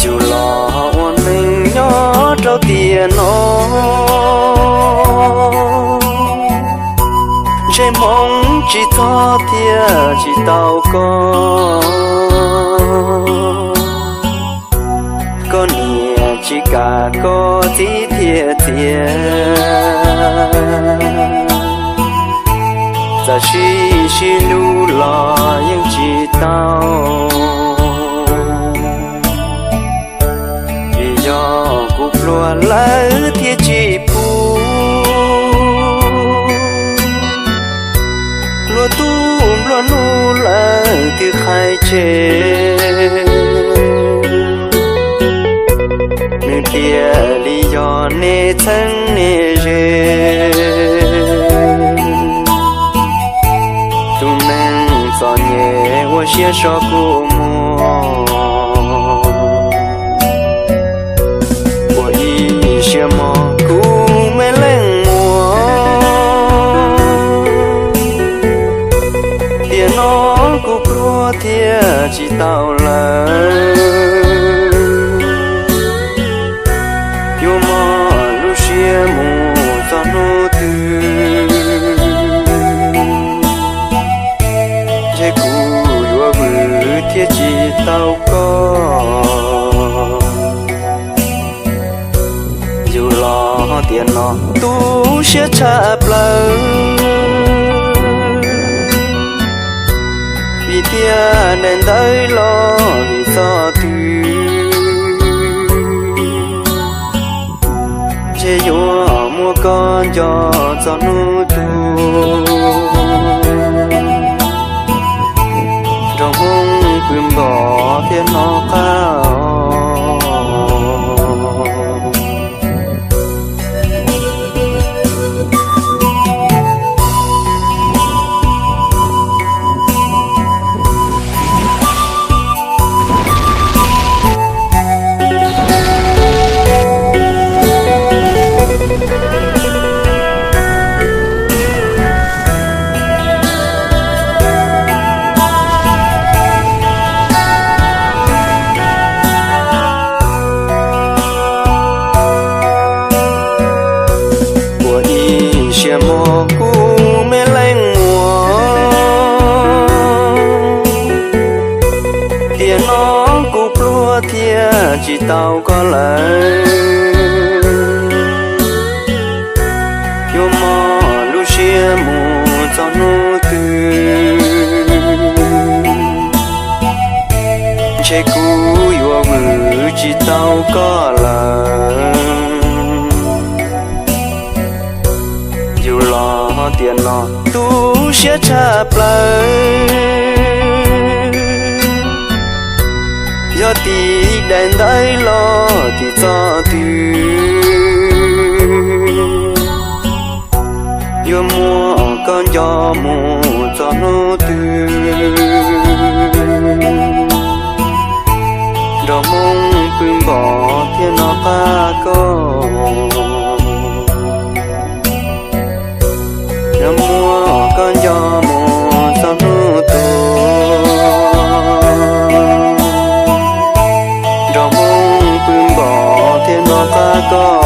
Yus los ua neej nyob rau tiam no, ntsej hmoo tsis txog thiaj tsis tau koj. Koj niam tsis kam koj txiv thiaj txiav, txawm sib sib hlub los yeej tsis tau. Vim yog kuv pluag lawm thiaj tsis pub, nplua tub nplua nuj lawm twb qhaib tseg. Nws tiag li yog nej txheeb nej ze, tus neeg txom nyem ua siab so kuv muag. Ua ib siab mog kuv me leej muam, tiam no kuv pluag thiaj tsis tau lawm. Yuav mob lub siab mus txog hnub twg, ntshe kuv yuav vwm thiaj tsis tau koj. Yus los tiam no tu siab tshaj plaws, vim tiag daim ntawv los vim txoj twg, ntshe yuav muab koj nco txog hnub twg. Nraug Hmoob pw npom thiab hnov qab os. Ua ib siab mog kuv me leej muam, tiam no kuv pluag thiaj tsis tau koj lawm. Yuav mob lub siab mus txog hnub twg, ntshe kuv yuav vwm tsis tau koj lawm. Yus los tiam no tu siab tshaj plaws, yog tim daim ntawv los tim txoj twg, yuav muab koj nco mus txog hnub twg. Nraug Hmoob pw npom thiab hnov qab koj, yuav muab koj nco mus txog hnub twg. Nraug Hmoob pw npom thiab hnov qab koj.